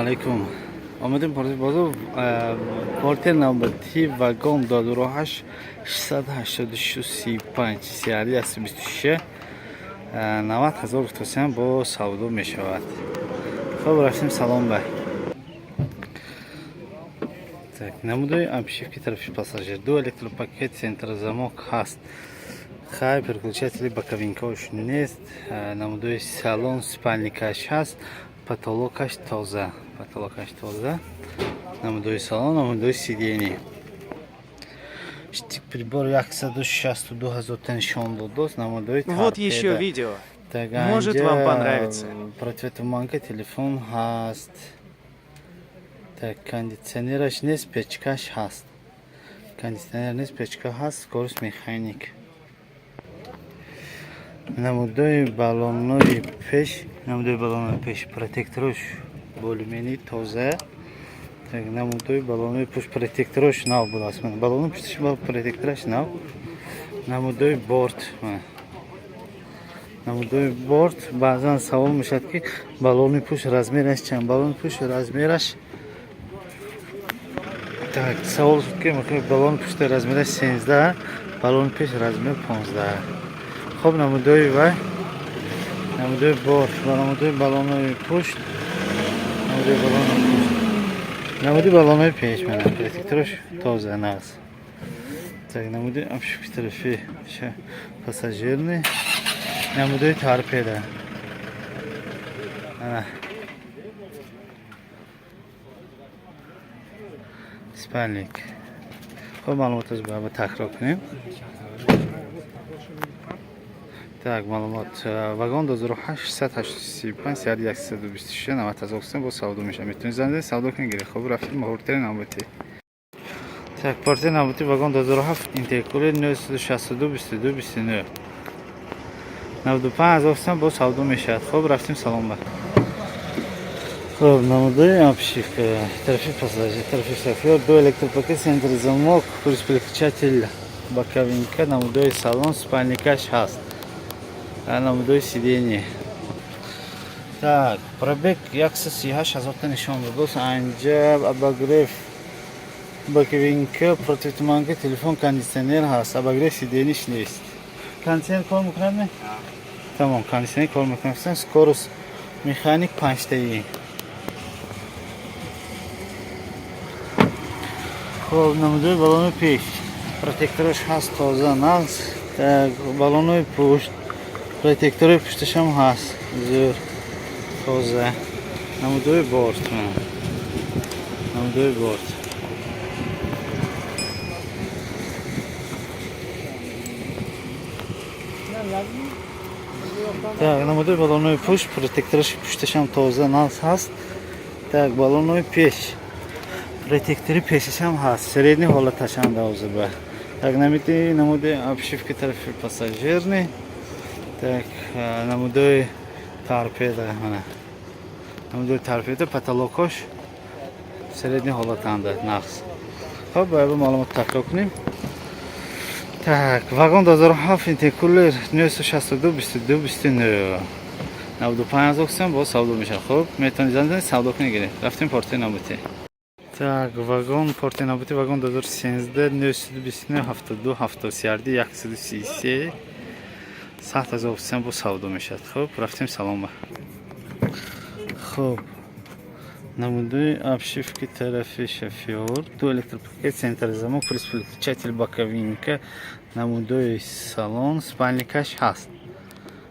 Алайкум. Омадем бозор, портер навбати вагон 2008 686 35 CRD 126 90 ҳазор гуфтосиям, бо савдо мешавад. Хоб, рафтем, салом бай. Так, намудои обшивки тарафи пассажир, ду электропакет, центрозамок ҳаст. Хай, переключатели боковинкаош нест. Намудои салон, спальникаш ҳаст, потолокаш тоза, потолокаш тоза. Намудои салон, намудои сиденье. Прибор 162 ҳазорта нишон додост. Намудои Вот еще видео. Может, вам понравится. Противотуманка, телефон ҳаст. Так, кондитсионераш нест, печкаш ҳаст. Кондитсионер нест, печка ҳаст, скорость механик. Намудои баллонои пеш, намудои баллонои пеш, протекторош более-менее тоза. Так, намудои баллонои пушт, протекторош нав будааст. Баллонои пушташ, протектораш нав. Намудои борт. Намудои борт. Баъзан савол мешавад, ки баллони пушт размераш чанд? Баллони пушт размераш, так, савол шуд, ки баллони пушти размераш 13, баллони пеш размер 15. Хоб, намудои вай, намудои борт ва намудои баллонои пушт, намудои баллонои пушт, намуди баллонои пеш, мана, протекторош тоза, нағз. Так, намуди обшивки тарафи пассажирный, намудои торпеда. Ана спальник. Хоб, маълумот аз ба такрор кунем. Так, маълумот: вагон 2008 685 CRD 126 90 ҳазор бо савдо мешавад. Метавонед занг занед, савдо кунед, гиред. Хоб, рафтем портери навбатӣ. Так, портери навбатӣ, вагон 2007 интеркулер 962 22 29 95 ҳазор сом бо савдо мешавад. Хоб, рафтем, салом ба. Хоб, намудои обшивка тарафи пассажир, тарафи шофёр, ду электропакет, центр замок, плюс переключатель боковинка, намудои салон, спальникаш ҳаст, намудои сиденье. Так, пробег 138 ҳазорта нишон додост. Анҷа обогрев боковинка, противотуманка, телефон, кондитсионер ҳаст. Обогрев сиденьиш нест. Кондитсионер кор мекунад, не? Тамом, кондитсионер кор мекунад. Скорость механик панҷтаи. Хоб, намудои баллони пеш, протектораш ҳаст, тоза, нағз. Так, баллонои пушт, протекторои пушташам ҳаст, зӯр, тоза. Намудои борт, намудои борт. Так, намудои баллонои пушт, протектораш пушташам тоза, нағз ҳаст. Так, баллонои пеш, протектори пешашам ҳаст, средний ҳолаташам давзаба. Так, намуди обшивки тарафи пассажирный. Так, намудои торпеда, мана, намудои торпеда, потолокош средний ҳолатанда, нағз. Хоб, бояд маълумот такрор кунем. Так, вагон 2007 интеркулер 962 22 29 95 ҳазор сом бо савдо мешавад. Хоб, метавонед занг занед, савдо кунед, гиред. Рафтем портери навбатӣ. Так, вагон, портери навбатӣ, вагон 2013 929 72 70 CRD 133 100 ҳазор сом бо савдо мешавад. Хоб, рафтем, салом ба. Хоб, намудои обшивки тарафи шофёр, ду электропакет, центр замок, плюс переключатель боковинка, намудои салон, спальникаш ҳаст,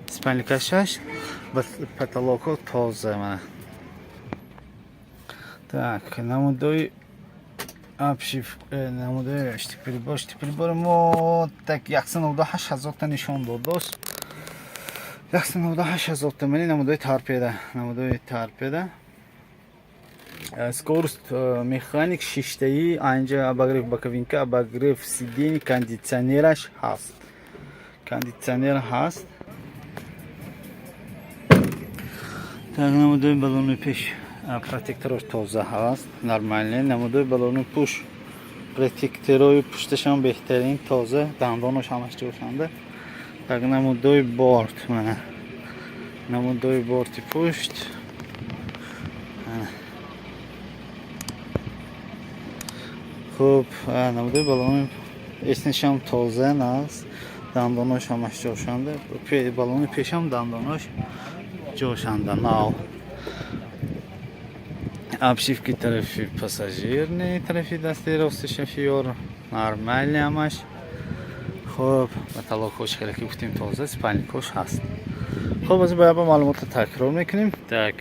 спальникаш ҳаст, потолокҳо тоза, мана. Так, намудои обшив, намудои штык-прибор. Штык-прибори мо, так, 198 ҳазорта нишон додост, 198 ҳазорта. Мани намудои торпеда, намудои торпеда, скорость механик шиштаи. Анҷа обогрев боковинка, обогрев сиденье, кондитсионераш ҳаст, кондитсионер ҳаст. Так, намудои баллони пеш, протекторош тоза ҳаст, нормальный. Намудои баллони пуш, протекторои пушташам беҳтарин, тоза, дандонош ҳамаш ҷошанда. Так, намудои борт, мана, намудои борти пушт. Хуб, намудаи балони эснишам тоза аст, дандонош ҳамаш ҷошанда, балони пешам дандонош ҷошанда, нав. Обшивки тарафи пассажирни, тарафи дасти рости шофёр нормальный ҳамаш. Хуб, потолокҳош хеле ки гуфтем тоза, спальникҳош ҳаст. Хуб, аз бояд ба маълумотро такрор мекунем. Так,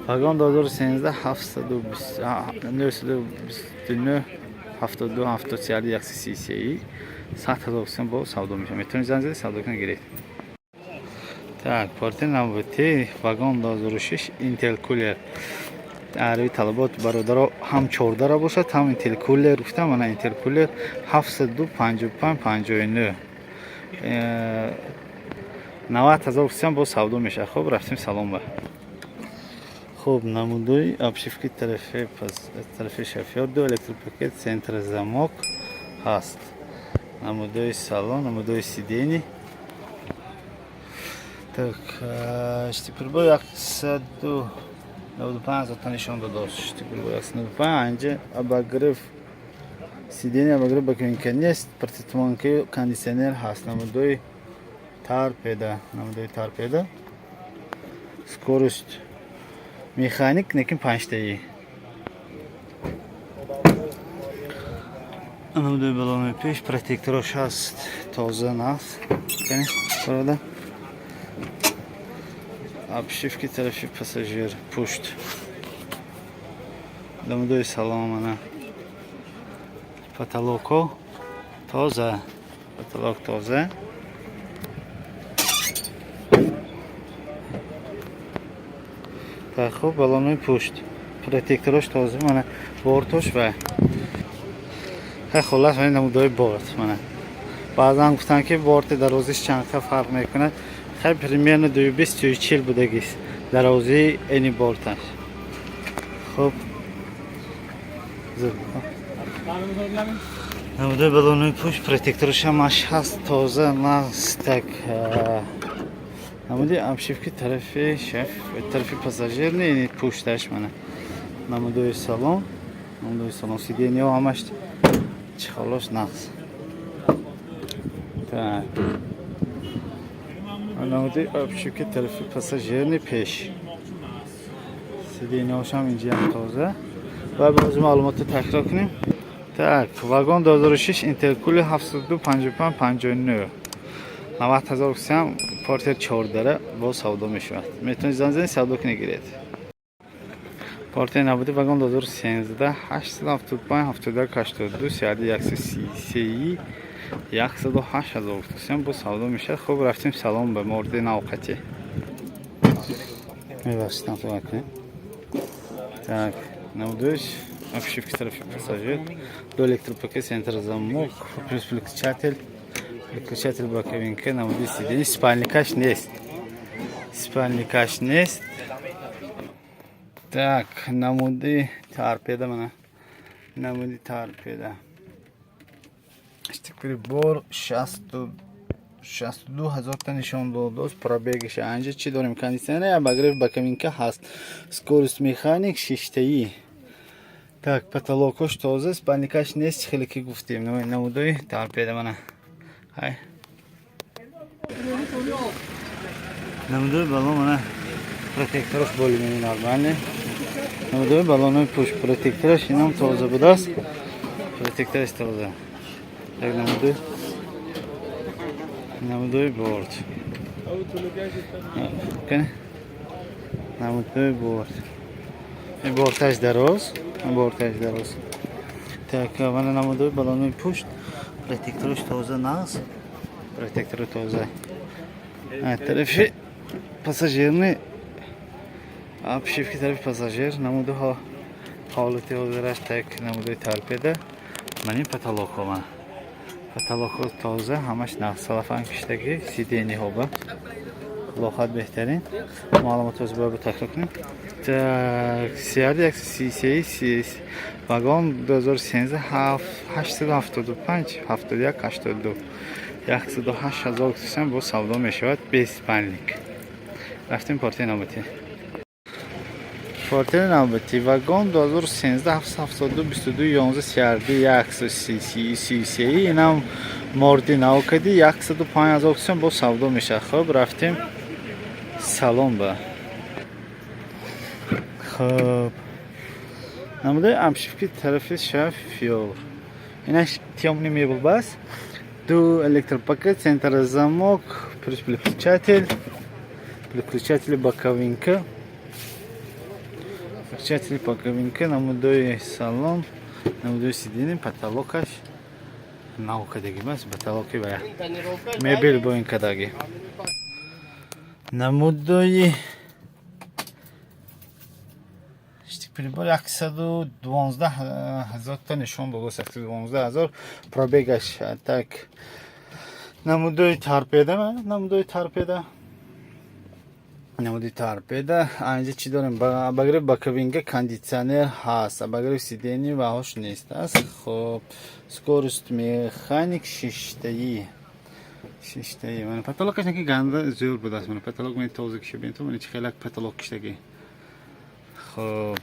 вагон 2013, 720 929 72 73 133, 100 000 сом бо савдо мешавад. Метавонед занг зада савдо кунед, гиред. Так, портер навбати вагон 2006, интеркулер. Арви талабот бародаро ҳам чордара бошад, ҳам интеркулер гуфтам. Ана интеркулер 755 59, 90 000 сом бо савдо мешавад. Хуб, рафтем салон ба. Хуб, намудои обшивки тарафи шофёр, ду электропакет, центр замок ҳаст. Намудои салон, намудои сиденье. Так, штипрбо 195 зота нишон додост. Штипрбо 195, анҷа обогрев сиденье, обогрев боковинка нест, противотуманки, кондиционер ҳаст. Намудои торпеда, намудои торпеда, скорость механик, лекин панҷтаи. Намудои балони пеш, протекторош ҳаст, тоза наст. Барода, обшивки тарафи пассажир пушт, намудои салон, ана потолокҳо тоза, потолок тоза. Так, хуб, балонои пушт, протекторош тоза, мана бортош ва хуллас, мана намудои борт. Мана баъзан гуфтанд, ки борти дарозиш чандқа фарқ мекунад. Хай, примерно 2,20, 2,40 будагист дарозии эни борташ. Хуб, намудои балонои пушт, протектораш ҳамаш ҳаст, тоза наст. Так, намуди обшивки тарафи шеф, тарафи пассажир не, пушташ. Мана намудои салон, намудои салон, сиденьяҳо ҳамаш чехолош нақс. Так, намуди обшивки тарафи пассажирни пеш, сиденьяҳошам инҷиам тоза. Ва боз маълумотро такрор кунем. Так, вагон 2006, интеркулер, 72 55 59, 90 000 сом, портер чордара бо савдо мешавад. Метавонед занг занед, савдо кунед, гиред. Портер набуди вагон 2013, 875 71 82, 3133, 108 000 сом бо савдо мешавад. Хуб, рафтем салон ба морди навқатӣ. Мебахшед, кунед. Так, намудоиш обшивки тарафи пассажир, ду электропакет, центр замок, плюс выключатель, выключатель боковинка. Намуди сиденье, спальникаш нест, спальникаш нест. Так, намуди торпеда, мана намуди торпеда, штикприбор 62 ҳазорта нишон додост пробегиша. Анҷа чӣ дорем? Кондиционер, обогрев боковинка ҳаст, скорость механик, шиштаӣ. Так, потолокош тоза, спальникаш нест, хеле ки гуфтем. Намудои торпеда, мана ҳай намудои балон, мана протекторош более-менее нормальный. Намудои балонои пушт, протектораш инам тоза будааст, протектораш тоза. Так, намудои борт, намудои борт, борташ дароз, борташ дароз. Так, мана намудои балонои пушт, протектораш тоза, нағз, протектори тоза. Тарафи пассажирни обшивки тарафи пассажир, намуди ҳолати ҳозираш. Так, намудои торпеда, ман ин потолокҳо, ман потолокҳо тоза, ҳамаш нағз, целлофан киштагӣ сиденьеҳо ба лохат беҳтарин. Маълумот оз бояд такрор кунем. Так, сиади 133 вагон 2013, 875 71 82, 108 000 сом бо савдо мешавад, без спальник. Рафтем портер навбатӣ. Портери навбатӣ вагон 2013 772 22 11 CRD 133. Инам морди нав кади 105 ҳазор сом бо савдо мешавад. Хуб, рафтем салон ба. Хуб, намудаи обшивки тарафи шофёр. Инаш тёмный мебел бас. Ду электропакет, центр замок, плюс переключатель, переключатель боковинка. Переключатель боковинка, намудои салон, намудои сиденье, потолокаш нав кадаги бас, потолоки ва мебел бо ин кадаги. Намудои прибор 112 ҳазорта нишон додааст, 112 ҳазор пробегаш. Так, намудои торпеда, намудои торпеда, намуди торпеда. Анҷа чӣ дорем? Обогрев боковинка, кондитсионер ҳаст, обогрев сиденье ва ҳош нест аст. Хуб, скорость, механик, шиштаи, шиштаи. Мана потолокаш наки ганда зӯр будааст. Мана потолок, мани тоза киша бинто, мани чӣ хелак потолок киштагӣ. Хуб,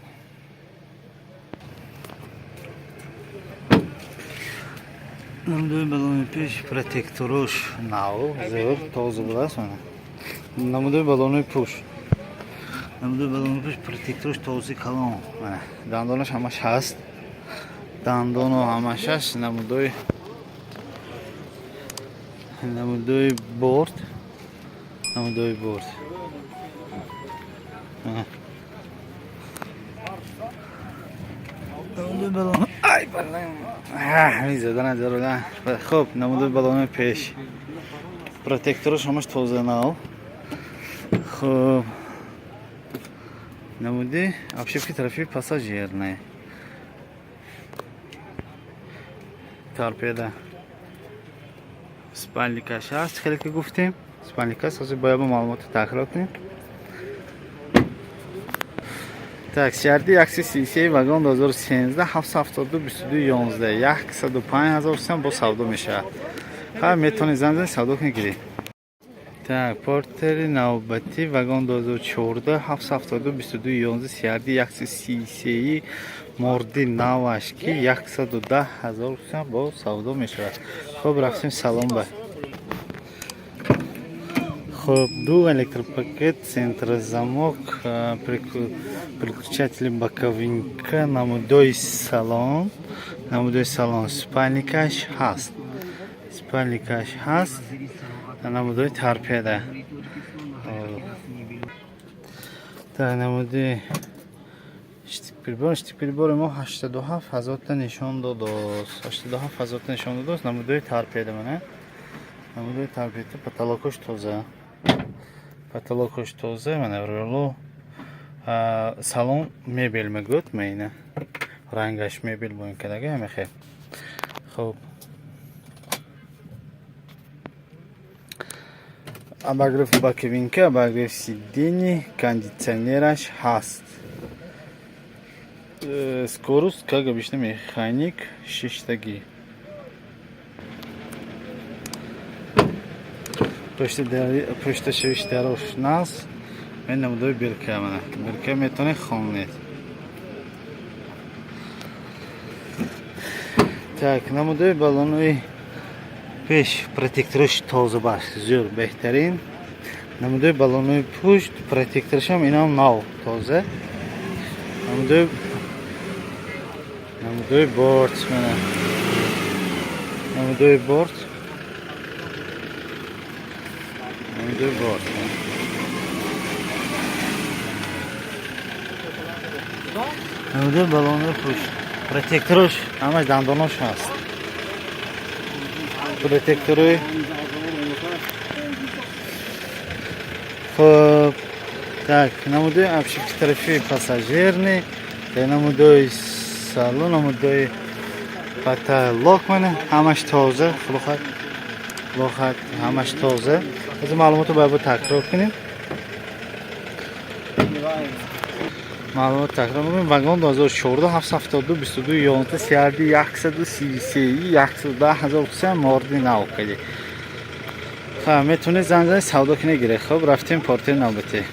намудои балони пеш, протекторош нав, зӯр, тоза будааст. Мана намудои балонои пуш, намудои балонои пуш, протекторош тозаи калон. Мана дандонаш ҳамаш ҳаст, дандоно ҳамаш ҳаст. Намудои борт, намудои борт. Намудои балон, ай балон мезадан. Хуб, намудои балонои пеш, протекторош ҳамаш тоза, нав. Хуб, намуди обшивки тарафи пассажирный, торпеда, спальникаш ҳаст. Хеле ки гуфтем, спальник аст. Ҳозир бояд бо маълумоти такрор кунем. Так, CRD 133, вагон 2013 772 22 11, 105 ҳазор сом бо савдо мешавад. Ҳа, метавонед занг занед, савдо кунед, гиред. Так, портери навбатӣ вагон 2014 772 22 11 CRD 133, морди наваш ки 110 ҳазор сом бо савдо мешавад. Хуб, рафтем салон ба. Хуб, ду электропакет, центр замок, переключатели боковинка, намудои салон, намудои салон, спальникаш ҳаст, спальникаш ҳаст, намудои торпеда. Так, намуди прибор, прибори мо 87 ҳазорта нишон додааст, 87 ҳазорта нишон додааст. Намудои торпеда, мана намудои торпеда, потолокош тоза, потолокош тоза. Мана руло, салон мебел мегӯяд, майна рангаш мебел бо ин кадага ҳамехел. Хуб, обогрев боковинка, обогрев сиденье, кондитсионераш ҳаст. Скорость, как обычно, механик, шиштагӣ. Пушта шавиш дарош нас мен намудои бирка, мана бирка, метавонед хонед. Так, намудои балонои пеш, протекторош тоза бас, зӯр, беҳтарин. Намудои балонои пушт, протекторашам инам нав, тоза. Намудои борт, мана намудои борт, намудои борт, намудои балонои пушт, протекторош ҳамаш, дандонош ҳаст, протекторои. Хуб, так, намудои обшивки тарафи пассажирный, намудои салон, намудои потолок, мана ҳамаш тоза, хулохат, хулохат, ҳамаш тоза. Ҳозир маълумотро бояд бо такрор кунем, маълумот такрор мекунем. Вагон 2014 772 22 11 CRD 133, 110 ҳазор сом, морди нав кади. Ха, метавонед занг занед, савдо кунед, гиред. Хуб, рафтем портери навбатӣ.